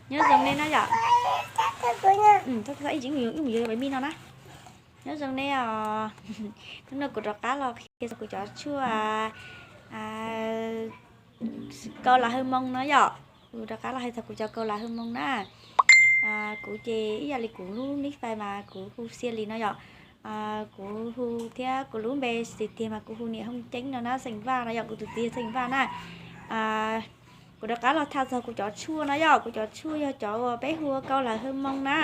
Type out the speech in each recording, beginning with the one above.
Nyob zoo nej na yom. Ib ntsis mus yuav pem mij no na. Nyob zoo nej os. Hnub no kuv rov qab los qhia txog kuv cov tshuaj kau lam hawj moo no yom. Kuv rov qab los hais txog kuv cov kau lam hawj moo na. Kuv ces ib yam li kuv lub nick Face mas kuv hu Xia Lis no yom. Kuv hu thiab kuv lub npe tiag tiag mas kuv hu niam Hooj Ceeb no na, xeem Vaj no yom, kuv tus txiv xeem Vaj na. Kuv rov qab los tham txog kuv cov tshuaj no yom, kuv cov tshuaj yog cov uas peb hu ua kau lam hawj moo na.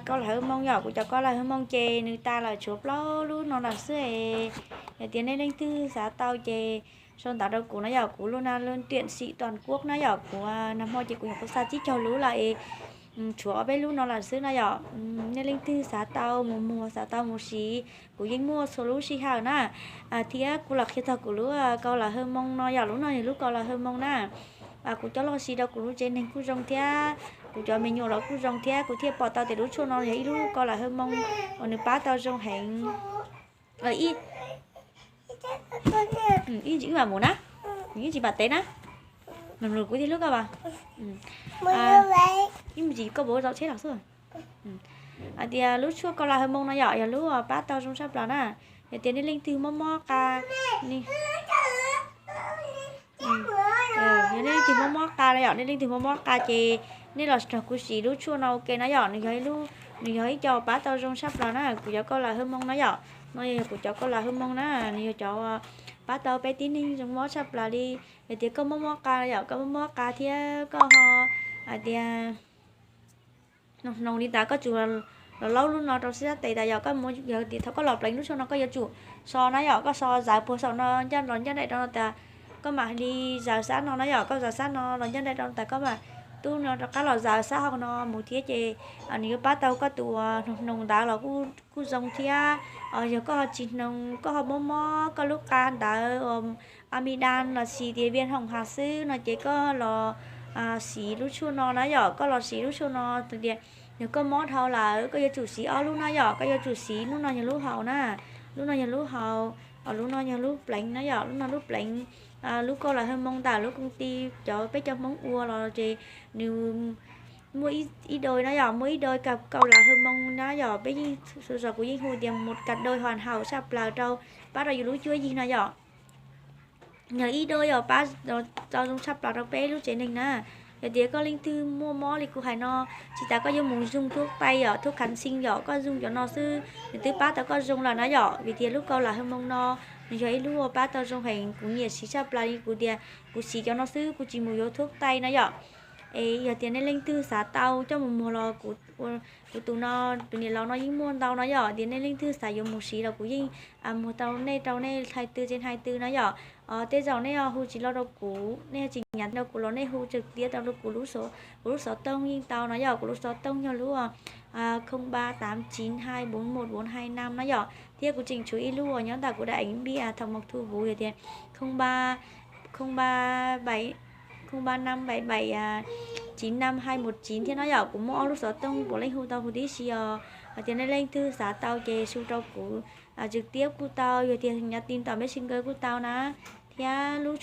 Kau lam hawj moo yom, kuv cov kau lam hawj moo ces nws tas lawm tshuav plaub lub no lawm xwb. Yog tias nej leej twg xav tau ces sau ntawv rau kuv na yom, kuv lub na lub tiam sim tuam kuab na yom, kuv nag hmo ces kuv nyuam qhuav xa tsib caug lub lawm es tshuav ob peb lub no lawm xwb na yom. Nej leej twg xav tau mus muag xav tau mus siv, kuv yeej muaj txhua lub sij hawm na. Thiab kuv los qhia txog kuv lub kau lam hawj moo no yom, lub no yog lub kau lam hawj moo na. Kuv coj los siv rau kuv lub tsev neeg kuj zoo thiab kuv cov me nyuam los kuj zoo thiab kuv thiaj pom tau tias lub tshuaj no yog ib lub kau lam hawj moo uas nws pab tau zoo heev. Ib, ib ntsis wb mam mus na, ib ntsis mam tev na. Kuv thiaj hlub koj as. Ib ntsis koj puas zaum tsheb los xwb. Hais tias lub tshuaj kau lam hawj moo no yom, yog lub pab tau zoo tshaj plaws na. Yog tias nej leej twg mob mob qa, yog nej leej twg mob mob qa na yom, nej leej twg mob mob qa ces nej los nrog kuv siv lub tshuaj no ua ke na yom, nws yog ib lub, nws yog ib co pab tau zoo tshaj plaws na, kuv cov kau lam hawj moo na yom. No yog kuv cov kau lam hawj moo na, nws yog cov pab tau peb tib neeg zoo mob tshaj plaws li. Yog tias koj mob mob qa na yom, koj mob mob qa thiab koj ho hais tias hnoos hnoos li ntawd koj tsum los laub lub no rau sab tes tas yom, koj mus yog tias thaum koj los pleev lub tshuaj no koj yuav tsum so na yom, koj so zaws puag saum no ncaj los ncaj nraim rau no tas koj mam li zaws sab no na yom, koj zaws sab no los ncaj nraim rau tas koj mam tub no rov qab los zaws sab hauv no mus thiab ces nws yuav pab tau koj tus hnoos hnoos ntawd los kuj zoo thiab. Yog koj ho tsis hnoos, koj ho mob mob koj lub qa ntawd, amidan los sis tias viêm họng hab xwb no ces koj los siv lub tshuaj no na yom, koj los siv lub tshuaj no tias yog koj mob dhau lawm koj yuav tsum siv ob lub na yom, koj yuav tsum siv lub no yog lub haus na, lub no yog lub haus, lub no yog lub pleev na yom, lub no lub pleev. Lub kau lam hawj moo ntawm lub koo ti cov peb cov Hmoob ua los ces nws muaj ib doi na yom, muaj ib doi kau lam hawj moo na yom, peb yeej, sawv daws kuv yeej hu tias mus kam doi hoàn hảo tshaj plaws rau pab rau yus lub cuab yig no yom. Yog ib doi yog pab tau zoo tshaj plaws rau peb lub tsev neeg na. Yog tias koj leej twg muaj mob li kuv hais no, tsis tas koj yuav mus zoom thuốc tây yom, thuốc kháng sinh yom, koj zoom cov no xwb nws twb pab tau koj zoo lawm na yom. Vim tias lub kau lam hawj moo no nws yog ib lub uas pab tau zoo heev, kuv nyiam siv tshaj plaws li kuv tias kuv siv cov no xwb kuv tsis mus yuav thuốc tây na yom. Es yog tias nej leej twg xav tau coj mus muag los kuv tus no, tus niam laus no yeej muaj ntau no yom, tias nej leej twg xav yuav mus siv los kuv yeej muag tau nej rau nej hais twg ces hais twg na yom. Tej zaum nej hu tsis los rau kuv, nej tsis nhắn tin rau kuv los nej hu trực tiếp tau rau kuv, kuv lub xov tooj yeej tau no yom, kuv lub xov tooj yog lub không ba tám chín hai bốn một bốn hai năm no yom, thiab kuv tseem tshuav ib lub uas nyob ntawm kuv daim npia thaum mus thu vuv yog tias không ba, không ba bảy, không ba năm bảy bảy chín năm hai một chín thiab no yom, kuv muaj ob lub xov tooj puav leej hu tau huv tib si os. Hos tias nej leej twg xav tau ces su rau kuv trực tiếp kuj tau, yog tias nhắn tin tom Messenger kuj tau na. Thiab lub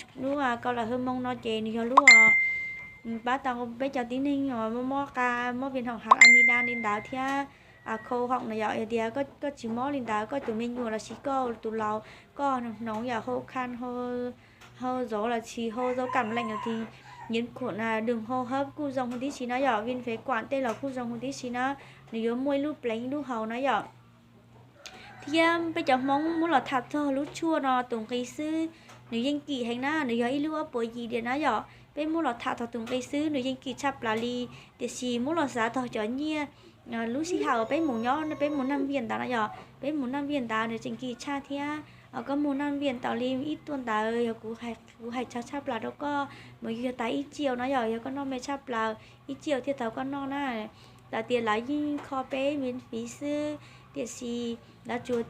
kau lam hawj moo no ces nws yog lub pab tau peb cov tib neeg uas mob mob qa, mob viêm họng hab, amidan li ntawd thiab khô họng no yom. Yog tias koj tsis mob li ntawd, koj tus me nyuam los sis koj tus laus koj hnoos yom, hau khan, hau zov los sis hau dau kam leej los sis nhiễm khuẩn đường hô hấp kuj zoo huv tib si na yom, viêm phế quản tej los kuj zoo huv tib si na. Nws yuav muaj ib lub pleev ib lub haus na yom. Thiab peb cov Hmoob muab los tham txog lub tshuaj no tus nqi xwb nws yeej kim heev na, nws yog ib lub ob puas yim diam na yom. Peb muab los tham txog tus nqi xwb nws yeej kim tshaj plaws li, tiam sis muab los xav txog cov nyiaj lub sij hawm peb mus nyob, peb mus năm viện ntawd no yom, peb mus năm viện ntawd nws tseem kim tshaj thiab. Koj mus năm viện tau li ib tuaj ntawd yog kuv hais tshaj tshaj plaws rau koj mas yog tas ib triệu no yom, yog koj noj me tshaj plaws ib triệu thiaj tau koj noj na. Lawv tias lawv yeej kho peb miễn phí xwb, tiam sis lawv tsuas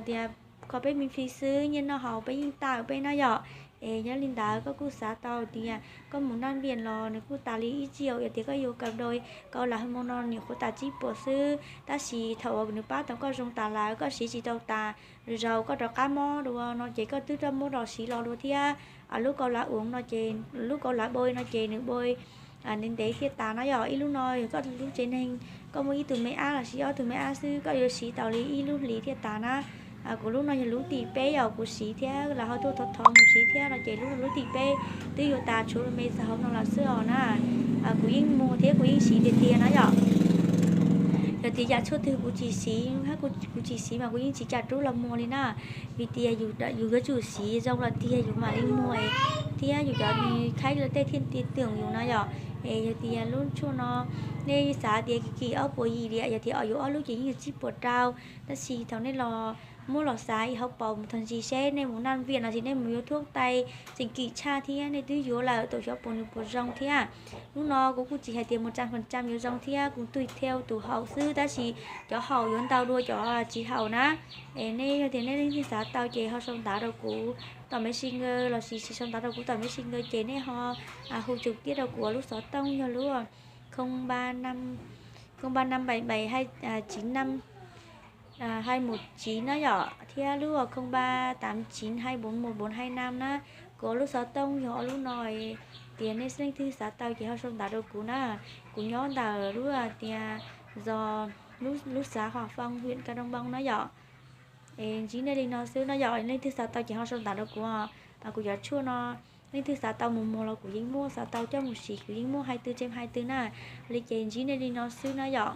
tias kho peb miễn phí xwb, nyiaj noj haus peb yeej tawm peb na yom. Es yog li ntawd koj kuj xav tau tias koj mus năm viện los nws kuj tas li ib triệu, yog tias koj yuav kab doi kau lam hawj moo no nws nyuam qhuav tas tsib puas xwb, tab sis thaum uas nws pab tau koj zoo tas lawm koj siv tsis tau tas, zaus koj rov qab mob dua no ces koj twb rov muab rov siv los dua thiab. Lub kau lam uv no ces, lub kau lam bôi no ces nws bôi ntev ntev thiaj tas na yom. Ib lub no yog koj lub tsev neeg, koj muaj ib tug me ab los sis ob tug me ab xwb, koj yuav siv tau li ib lub hlis thiaj tas na. Kuv lub no yog lub tim peb yom, kuv siv thiab los ho tuaj thov thov mus siv thiab no ces lub no lub tim peb twb yuav tas tshuav me txog hauv no los xwb os na. Kuv yeej muag thiab kuv yeej siv tiag tiag na yom. Yog tias yam tshuaj twg kuv tsis siv, kuv tsis siv mas kuv yeej tsis kam rub los muag li na. Vim tias yus yuav tsum siv zoo los tiag yus mam li muag, thiab yus cov khaib lawv tej thiaj tin tưởng yus no yom. Es yog tias lub tshuaj no nej xav tias kim kim ob puas yim liam, yog tias yus ob lub ces yeej yog tsib puas rau. Tab sis thaum nej los muab los xav ib hauv paus mus tag ntsis seb nej mus naj viam los sis nej mus yuav thuab tais tseem kim tshaj thiab, nej twb yuav lawm tau xyov puas nws puas zoo thiab. Lub no kuv kuj tsis hais tias mus trăm phần trăm yuav zoo thiab, kuv tui theo tus haus xwb, tab sis cov haus yuav ntau dua cov tsis haus na. Es nej yog tias nej leej twg xav tau ces ho sau ntawv rau kuv tom Messenger los sis tsis sau ntawv rau kuv tom Messenger ces nej ho hu trực tiếp rau kuv lub xov tooj yog lub không ba năm bảy bảy hai chín năm hai một chín na yom, thiab lub không ba tám chín hai bốn một bốn hai năm na. Kuv lub xov tooj yog ob lub no, tias nej leej twg xav tau ces ho sau ntawv rau kuv na. Kuv nyob ntawm lub tias zos, lub xã Hòa Phong, huyện Krông Bông na yom. Es ntsib nej li no xwb no yom, leej twg xav tau ces ho sau ntawv rau kuv. Kuv cov tshuaj no leej twg xav tau mus muag los kuv yeej muaj, xav tau coj mus siv kuv yeej muaj, hais twg tsem hais twg na. Li ces ntsib nej li no xwb na yom.